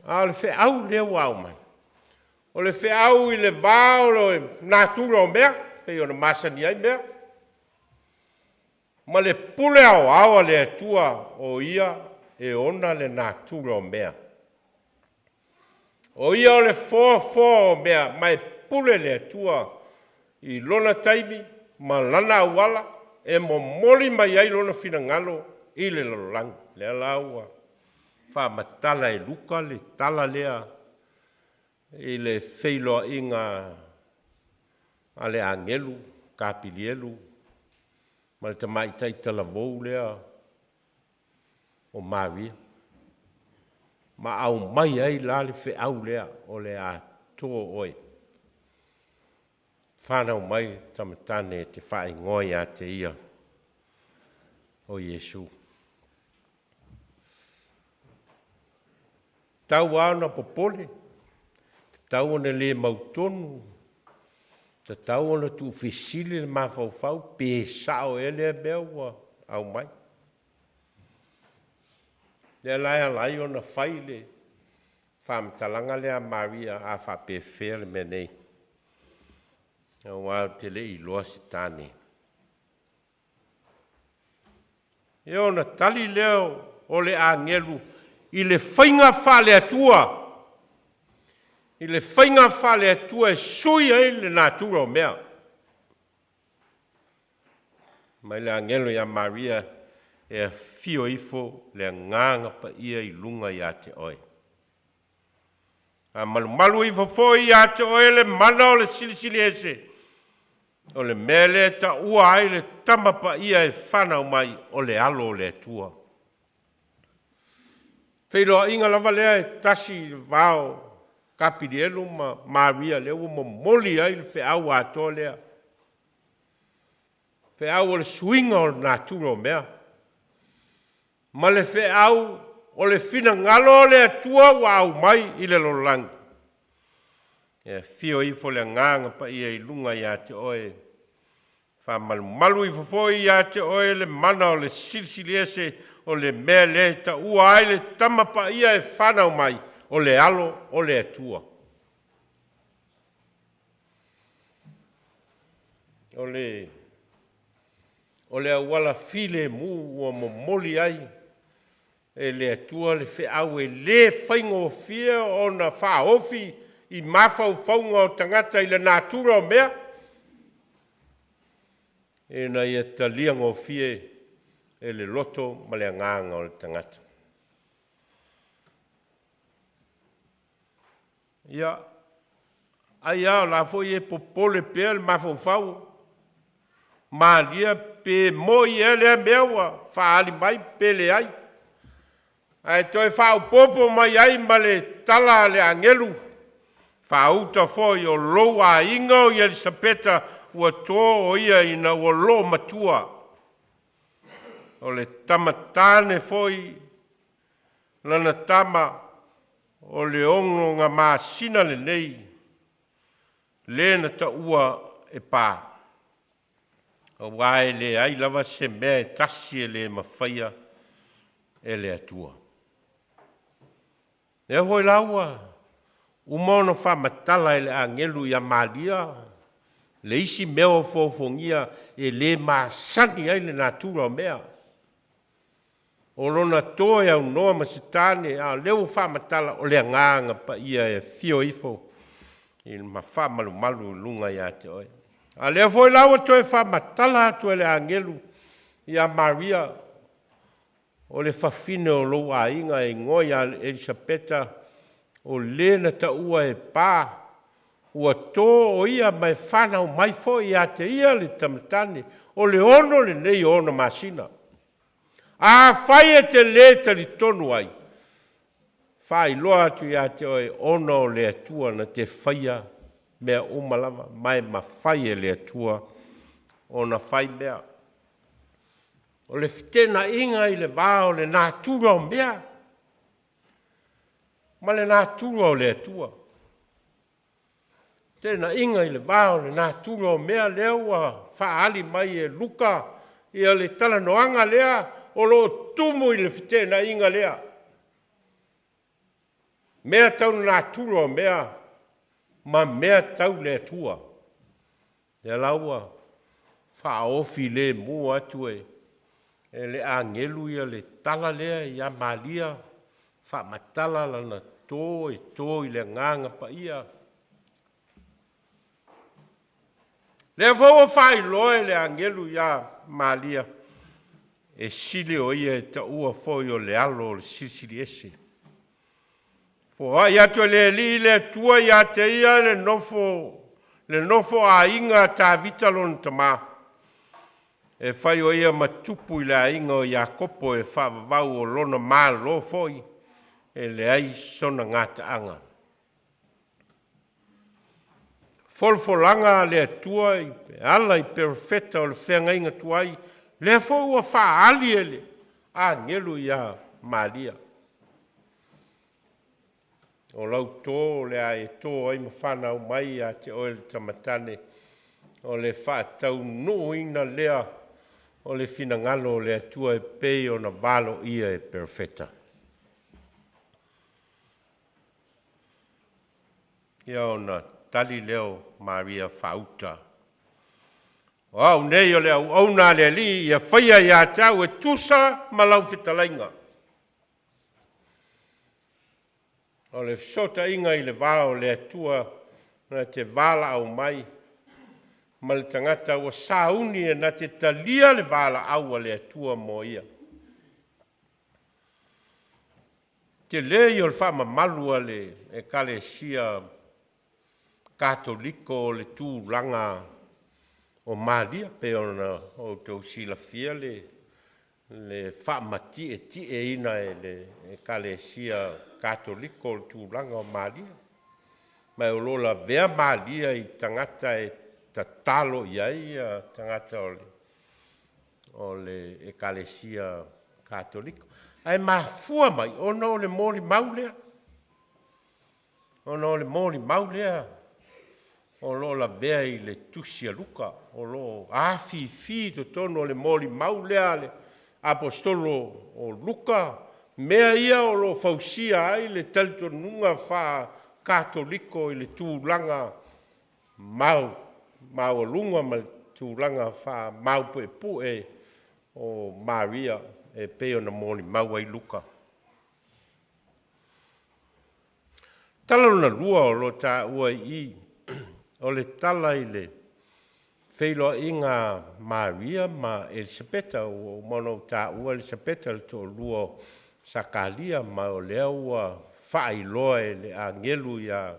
A o le feau lea ua aumai. O le feau i le va o le natura o mea, pei ona masani ai mea, ma le pule aoao a le Atua o ia e ona le natura o mea. O ia o le foafoa o mea, ma e pule le Atua i lona taimi ma lana auala e momoli mai ai lona finagalo i le lalolagi. Lea la ua faamatala e Luka le tala lea i le feiloaiga a le agelu Kapilielu ma le tamaitai talavou lea o Maria, ma aumai ai la le feau lea o le a to oe, fanau mai le tamatane e te faaigoa ia te ia o Iesu. Tau lava ona popole, tatau ona le mautonu, tatau ona tuufesili le mafaufau pe sao ea lea mea ua aumai. Lea la e ala ai ona fai le faamatalaga lea a Maria, a faapefea le mea nei, aua ou te le i iloa se tane. Ia ona tali lea o le agelu i le faiga faale-Atua, i le faiga faale-Atua e sui ai le natura o mea. Mai le agelo ia Maria, e afio ifo le Agaga Paia i luga ia te oe. A malumalu ifo foi ia te oe le mana o le Silisili Ese, o le mea lea e taua ai le Tama Paia e fanau mai o le Alo o le Atua. Feiloaiga lava lea e tasi i le va o Kapilielu ma Maria lea ua momoli ai le feau atoa lea. Feau o le suiga o le natura o mea, ma le feau o le finagalo o le Atua ua aumai i le lalolagi. E afio ifo le Agaga Paia i luga ia te oe, faamalumalu ifo foi ia te oe le mana o le Silisili Ese, o le mea lea e taua ai le Tama Paia e fanau mai, o le Alo o le Atua. O le o le auala filemu ua momoli ai e le Atua le feau e le faigofie ona faaofi i mafaufauga o tagata i le natura o mea, ina ia talia gofie e le loto ma le agaga o le tagata. Ia, ai lava o la foi e popole pea le mafaufau, malia pe moi ea lea mea ua faaali mai pe leai. Ae toe faaopoopo mai ai ma le tala a le agelu, faauta foi o lou aiga o Elisapeta ua to o ia ina ua loo matua. O le tamatane foi lana tama o le 6 masina lenei le na taua e pa. Aua e leai lava se mea e tasi e le mafaia e le Atua. Lea foi la ua uma ona faamatala e le agelu ia Maria le isi mea o fofoofogia e le masani ai le natura o mea. O lona to e aunoa ma se tane, a o lea ua faamatala o le Agaga Paia e afio ifo i ma faamalumalu i luga ia te oe. A lea foi la ua toe faamatala atu e le agelu ia Maria, o le fafine o lou aiga e igoa ia Elisapeta, o le na taua e pa, ua to o ia ma e fanau mai foi ia te ia le tamatane, o le 6 lenei o ona masina. Afai e te lē talitonu ai, faailoa atu ia te oe ona o le Atua na te faia mea uma lava, ma e mafai e le Atua ona fai mea. O le feteenaiga i le va o le natura o mea ma le natura o le Atua. Feteenaiga i le va o le natura o mea lea ua faaali mai e Luka ia le talanoaga lea o lo o tumu i le feteenaiga lea. Mea tau le natura o mea ma mea tau le Atua. Lea la ua faaofi lemu atu e e le agelu ia le tala lea iā Malia, faamatala lana tō e tō i le agaga paia. Lea foi ua faailoa e le agelu iā Malia, e sili o ia e taua foi o le alo o le Silisili Ese. Foai atu e le Alii le Atua ia te ia le nofo a aiga a Tavita lona tamā, e fai o ia ma tupu i le aiga o Iakopo e faavavau o lona malo foi e leai sona gataaga. Folafolaga a le Atua i ala i perofeta o le feagaiga tuai, lea foi ua faaali e le agelu iā Malia. O lau tō o le a e tō ai ma fanau mai ia te oe le tamatane, o le faataunuuina lea o le finagalo o le Atua e pei ona valoia e perofeta. Ia ona tali lea o Maria faauta, O au nei o le auauna a le Alii, ia faia ia te au e tusa ma lau fetalaiga. O le fesootaiga i le va o le Atua na te valaau mai ma le tagata ua sauni e na te talia le valaau a le Atua mo ia. Tele ia o le faamamalu a le Ekalesia Katoliko o le tulaga o Malia, pei ona outou silafia le faamatieitieina e le Ekalesia Katoliko o le tulaga o Malia. Ma o lo o lavea Malia i tagata e tatalo i ai tagata o le Ekalesia Katoliko. Ae mafua mai ona o le molimau lea. Ona o le molimau lea o lo o lavea i le tusi a Luka, o lo o afifi i totonu o le molimau lea a le aposetolo o Luka, mea ia o lo o fausia ai le talitonuga faa-Katoliko i le tulaga maualuga ma le tulaga faamaupuepue o Maria e pei ona molimau ai Luka. Tala lona lua o lo o taua i i, o le tala i le feiloaiga a Maria ma Elisapeta. Ua uma ona ou taua Elisapeta, le toalua o Sakalia, ma o lea ua faailoa e le agelu iā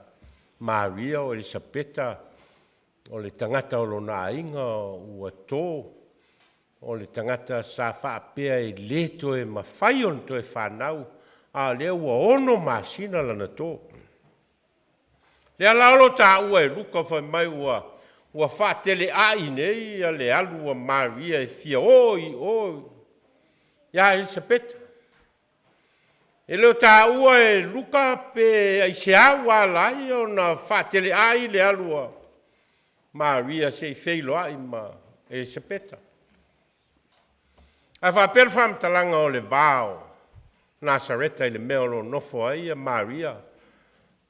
Maria o Elisapeta o le tagata o lona aiga ua tō, o le tagata sa faapea e lē toe mafai ona toe fanau, a o lea ua 6 masina lana tō. Lea la o lo o taua e Luka fai mai ua faateleai nei le alu a Maria e fia o i o iā Elisapeta. E le o taua e Luka pe aisea ua ala ai ona faateleai le alu a Maria se i feiloai ma Elisapeta. Ae faapea le faamatalaga o le va o Nasareta i le mea o lo o nofo ai Maria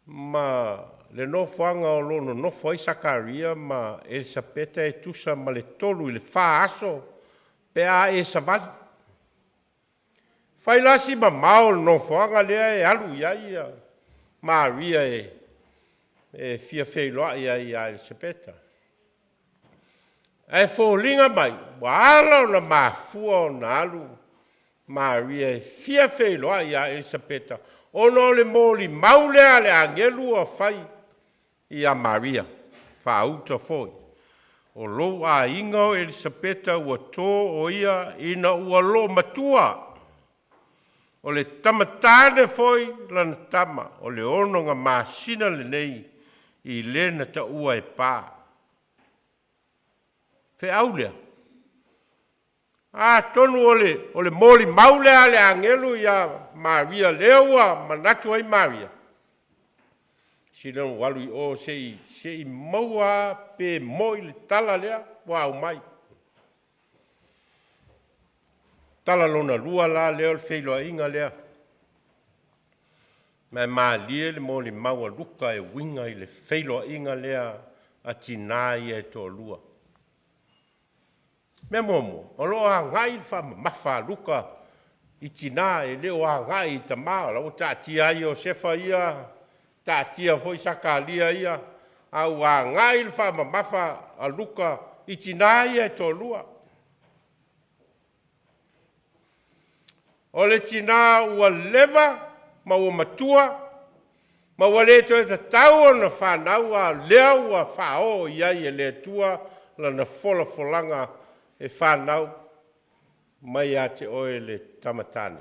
ma le nofoaga o lo o nonofo ai Sakaria ma Elisapeta e tusa ma le 3 i le 4 aso pe a e savali. Fai la si mamao o le nofoaga lea e alu i ai Maria e fia feiloai ai iā Elisapeta. Ae foliga mai ua ala ona mafua ona alu Maria e fia feiloai iā Elisapeta ona o le molimau lea a le agelu ua fai iā Maria, faauta foi, o lou aiga o Elisapeta ua tō o ia ina ua loomatua, o le tamatane foi lana tama, o le 6 masina lenei i le na taua e pā. Feau lea. Atonu o le molimau lea a le agelu iā Maria lea ua manatu ai Maria, sili ona ou alu i o se i maua pe moi le tala lea ua aumai. Tala lona lua la lea o le feiloaiga lea. Ma e malie le molimau a Luka e uiga i le feiloaiga lea a tinā ia e toalua. Mea muamua, o lo o agai le faamamafa a Luka i tinā, e le o agai i tamā. O la ua taatia ai Iosefa ia, taatia foi Sakaria ia, a ua agai le faamamafa a Luka i tinā ia e toalua. O le tinā ua leva ma ua matua ma ua le toe tatau ona fanau, a o lea ua faaoo i ai e le Atua lana folafolaga e fanau mai ia te oe le Tama Tane.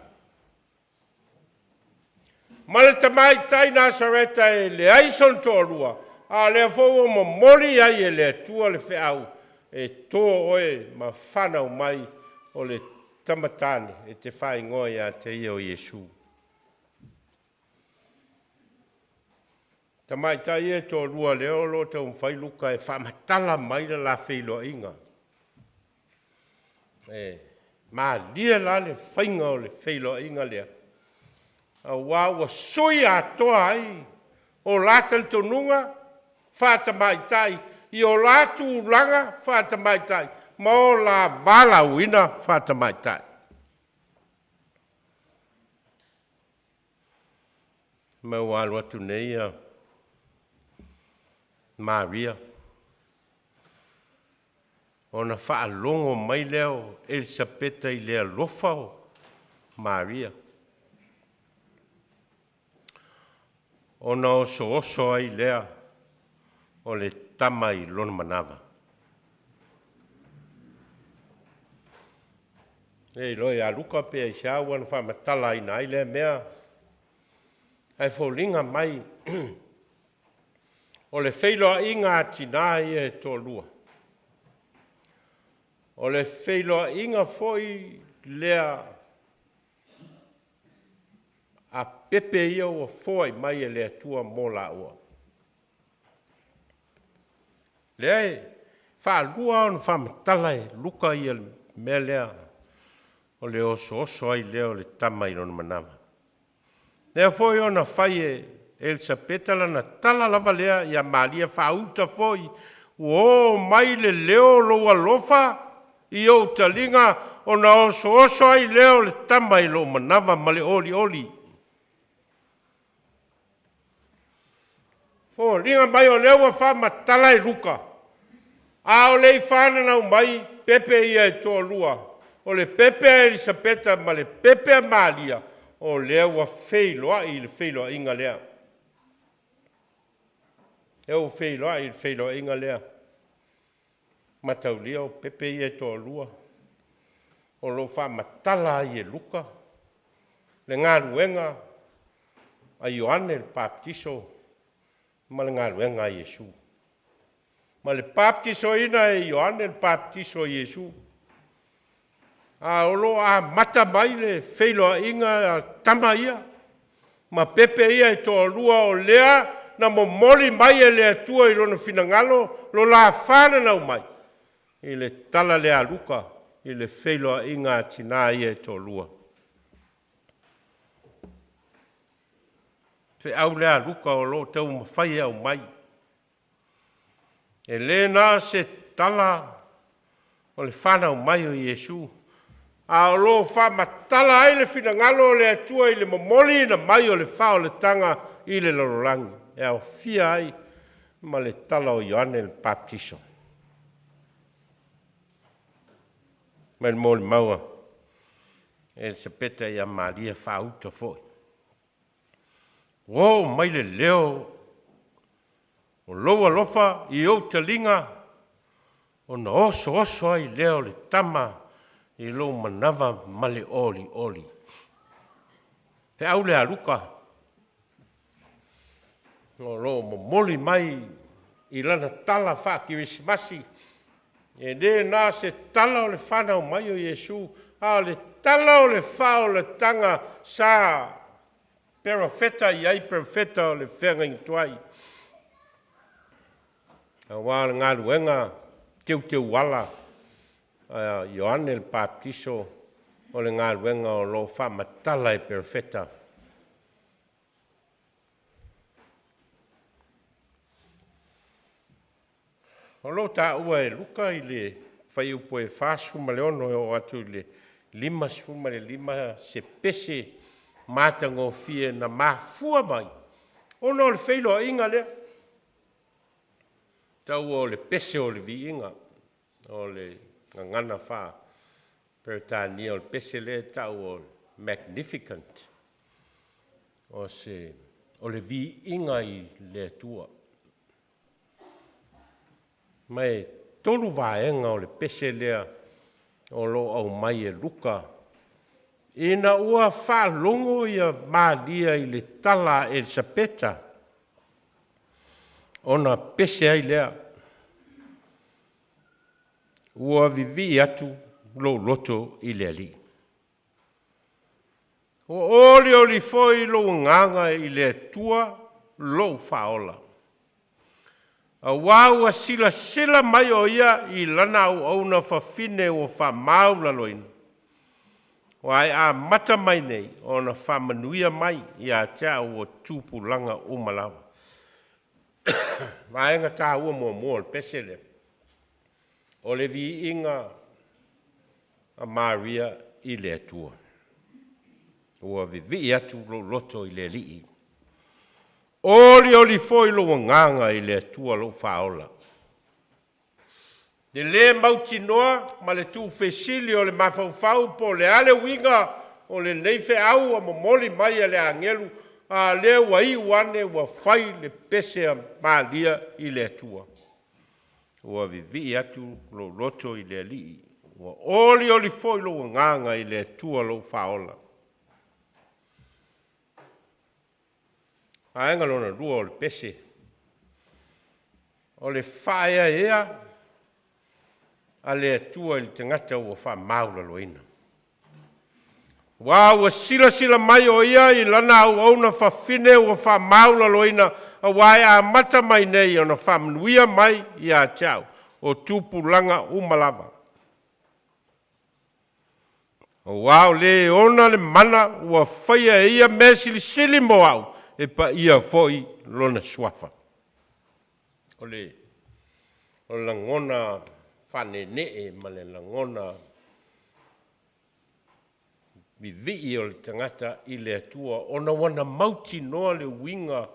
Ma le tamaitai Nasareta e leai sona toalua, a o lea foi ua momoli i ai e le Atua le feau, e to oe ma fanau mai o le Tama Tane e te faaigoa ia te ia o Iesu. Tamaitai ia e toalua lea o lo o taumafai Luka e faamatala mai le la feiloaiga. E malie la le faiga o le feiloaiga lea, auā ua sui atoa ai o la talitonuga faatamaitai i o la tulaga faatamaitai ma o la valaauina faatamaitai. Ma ua alu atu nei ia Maria ona faalogo mai lea o Elisapeta i le alofa o Maria, ona osooso ai lea o le tama i lona manava. E iloa ia Luka pe aisea ua na faamatalaina ai lea mea, ae foliga mai o le feiloaiga a tinā ia e toalua, o le feiloaiga foi lea a pepe ia ua foai mai e le Atua mo laua. Lea e faalua ona faamatala e Luka ia le mea lea o le osooso ai lea o le tama i lona manava. Lea foi ona fai e Elisapeta lana tala lava lea ia Maria faauta foi, ua oo mai le leo o lou alofa i ou taliga ona osooso ai lea o le tama i lou manava ma le olioli. Foliga mai o lea ua faamatala e Luka, a o le i fananau mai pepe ia e toalua, o le pepe a Elisapeta ma le pepe a Maria, o lea ua feiloai i le feiloaiga lea. Lea ua feiloai i le feiloaiga lea. Mataulia o pepe ia e toalua, o lo o faamatala ai e Luka le galuega a Ioane le Papatiso ma le galuega a Iesu. Ma le papatisoina e Ioane le papatiso a Iesu. A o lo o amata mai le feiloaiga a tama ia ma pepe ia e toalua o lea na momoli mai e le Atua i lona finagalo lo la fananau mai i le tala lea a Luka i le feiloaiga a tinā ia e toalua. Feau lea a Luka o lo o taumafai e aumai. E le na o se tala o le fanau mai o Iesu, a o lo o faamatala ai le finagalo o le Atua i le momoliina mai o le faaolataga i le lalolagi, e aofia ai ma le tala o Ioane le Papatiso. Mai le molimau a Elisapeta ia Maria faauta foi. Ua oo mai le leo o lou alofa i ou taliga, ona osooso ai lea o le tama i lou manava ma le olioli. Feau lea a Luka, o lo o momoli mai i lana tala faa-Kerisimasi, e le na o se tala o le fanau mai o Iesu, a o le tala o le faaolataga sa perofeta i ai perofeta o le feagaiga tuai. Aua o le galuega teuteuala a Ioane le Papatiso o le galuega o lo o faamatala e perofeta. O loo taua e Luka i le fuaiupu e 46 e oo atu i le 55 se pese matagofie na mafua mai ona o le feiloaiga lea. Taua o le pese o le viiga o le gagana faa-Peretania o le pese lea e tau o Magnificent. O se o le viiga i le Atua. Ma e tolu vaega o le pese lea o lo o aumai e Luka ina ua faalogo ia Malia i le tala a Elisapeta ona pese ai lea, ua vivii atu lou loto i le Alii. Ua olioli foi lou agaga i le Atua lou Faaola. Auā ua silasila mai o ia i lana auauna fafine ua faamaulaloina, aua e amata mai nei ona faamanuia mai ia te au o tupulaga uma lava. Vaega taua muamua o le pese lea, o le viiga a Maria i le Atua. Ua vivii atu lou loto i le Alii. Olioli foi lou agaga i le Atua lou Faaola. Le lē mautinoa ma le tuufesili o le mafaufau po o le a le uiga o lenei feau ua momoli mai e le agelu, a o lea ua iu ane ua fai le pese a Maria i le Atua. Ua vivii atu lou loto i le Alii, ua olioli foi lou agaga i le Atua lou Faaola. Vaega lona lua o le pese, o le faaeaea a le Atua i le tagata ua faamaulaloina. Aua ua silasila mai o ia i lana auauna fafine ua faamaulaloina, aua e amata mai nei ona faamanuia mai ia te au o tupulaga uma lava. Auā o le ona le mana ua faia e ia mea silisili mo au, e paia foi lona suafa. O le lagona faaneenee ma le lagona vivii o le tagata i le Atua ona ua na mautinoa le uiga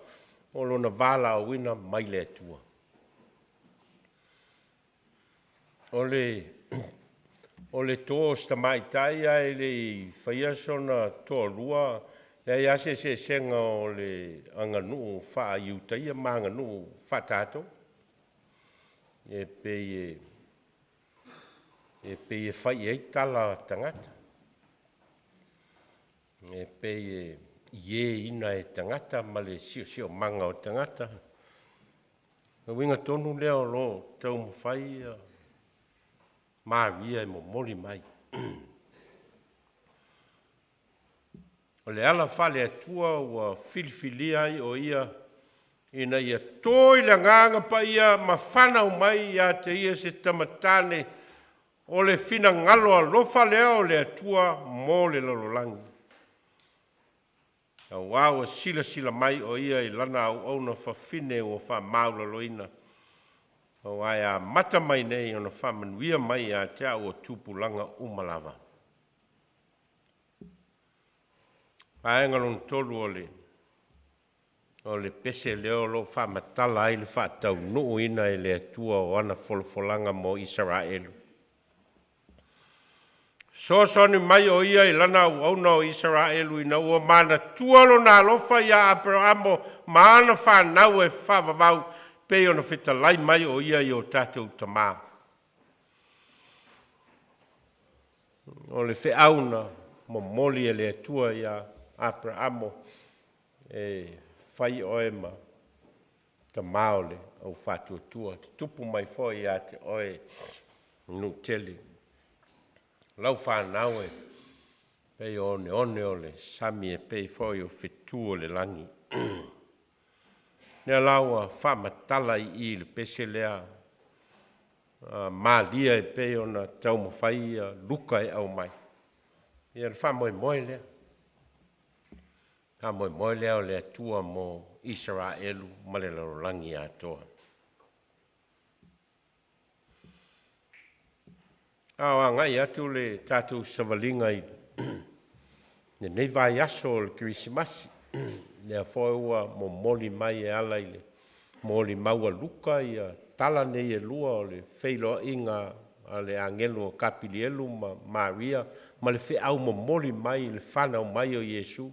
o lona valaauina mai le Atua. O le o le to o si tamaitai ae le i faia sona toalua, leai lava se eseesega o le aganuu faa-Iutaia ma aganuu faa-tatou. E pei e fai i ai tala a tagata. E pei e ieina e tagata ma le siosiomaga o tagata. O le uiga tonu lea o lo o taumafai Maria e momoli mai. O le ala faale-Atua ua filifilia ai o ia ina ia to i le agaga paia ma fanau mai ia te ia se tamatane o le finagalo alofa lea o le Atua mo le lalolagi. Auā ua silasila mai o ia i lana auauna fafine ua faamaulaloina, aua e amata mai nei ona faamanuia mai ia te au o tupulaga uma lava. Vaega lona tolu o le o le pese lea o lo o faamatala ai le faataunuuina e le Atua o ana folafolaga mo Isaraelu. Fesoasoani mai o ia i lana auauna o Isaraelu ina ua manatua lona alofa iā Aperaamo ma ana fanau e faavavau pei ona fetalai mai o ia i o tatou tamā. O le feau na momoli e le Atua iā Aperaamo, e fai oe ma tamā o le au faatuatua, tutupu mai foi ia te oe nuu tele. Lau fanau e pei o oneone o le sami e pei foi o fetu o le lagi. Lea la ua faamatala i i le pese lea a Malia e pei ona taumafai ia Luka e aumai. Ia le faamoemoe lea. Faamoemoe lea o le Atua mo Isaraelu ma le lalolagi atoa. A o agai atu le tatou savaliga i lenei vaiaso o le Kerisimasi, lea foi ua momoli mai e ala i le molimau a Luka ia tala nei e lua o le feiloaiga a le agelu o Kapilielu ma Maria ma le feau momoli mai i le fanau mai o Iesu,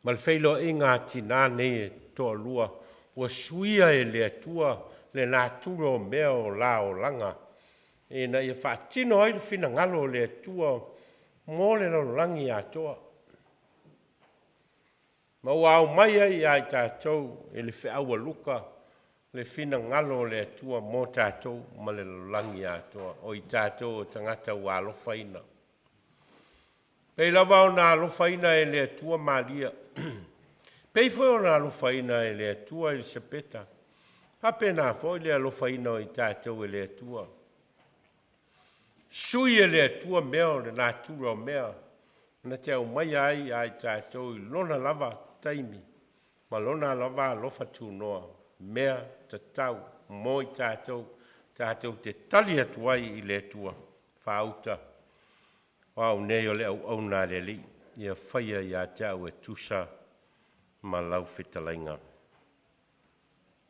ma le feiloaiga a tinā nei e toalua ua suia e le Atua le natura o mea o la olaga ina ia faatino ai le finagalo o le Atua mo le lalolagi atoa. Ma ua aumai ai ia i tatou e le feau a Luka le finagalo o le Atua mo tatou ma le lalolagi atoa, o i tatou o tagata ua alofaina. Pei lava ona alofaina e le Atua Maria, pei foi ona alofaina e le Atua Elisapeta, faapena foi le alofaina o i tatou e le Atua. Sui e le Atua mea o le natura o mea, na te aumaia ai ia i tatou i lona lava taimi ma lona lava alofa tunoa, mea tatau mo i tatou, tatou te tali atu ai i le Atua, faauta, o au nei o le auauna a le Alii, ia faia ia te au e tusa ma lau fetalaiga.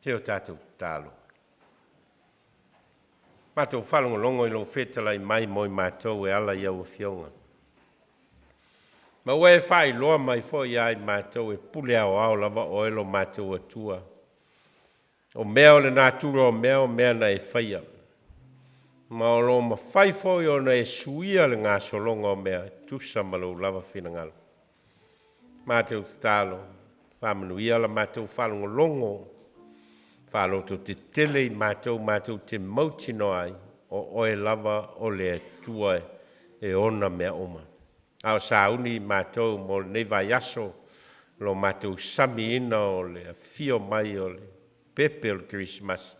Se o tatou tatalo. Matou faalogologo i lou fetalai mai mo i matou e ala i au afioga. Ma ua e faailoa mai foi ia i matou e pule aoao lava oe lo matou Atua. O mea o le natura o mea o mea na e faia. Ma o lo mafai foi ona e suia le gasologa o mea e tusa ma lou lava finagalo. Matou tatalo, faamanuia la matou faalogologo, faalototetele i matou, matou te mautinoa ai, o oe lava o le Atua e ona mea uma. A o sauni i matou mo lenei vaiaso, lo matou samiina o le afio mai o le pepe o le Kerisimasi,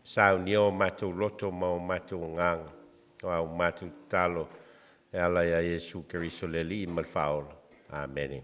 saunia o matou loto ma o matou agaga, o au matou tatalo e ala ia Iesu Keriso le Alii ma le Faaola. Amene.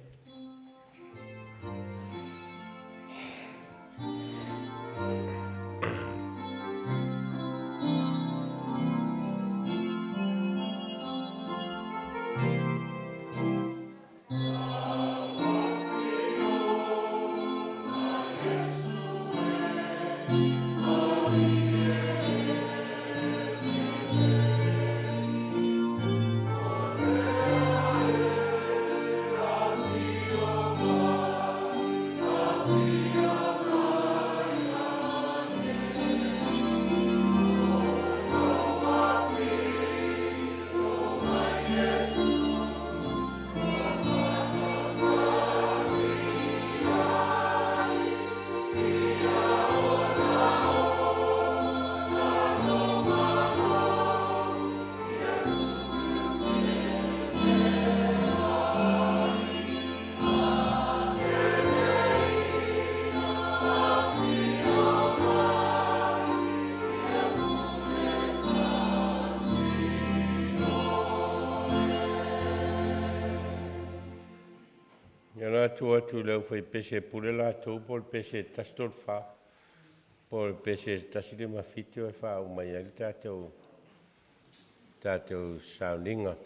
Ia o le a tuu atu i le aufaipese e pule latou po o le pese 134 po o le pese 157 e faauma ai le tatou sauniga.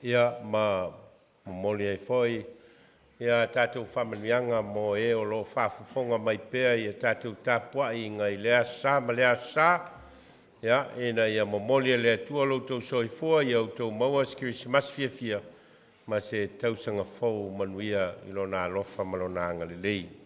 Ia ma momoli ai foi ia tatou faamanuiaga mo e o lo o faafofoga mai pea i a tatou tapuaiga i lea aso Sa ma lea aso Sa, ia, ina ia momoli e le Atua lo outou soifua, ia outou maua se Kerisimasi fiafia ma se tausaga fou manuia i Lona alofa ma Lona agalelei.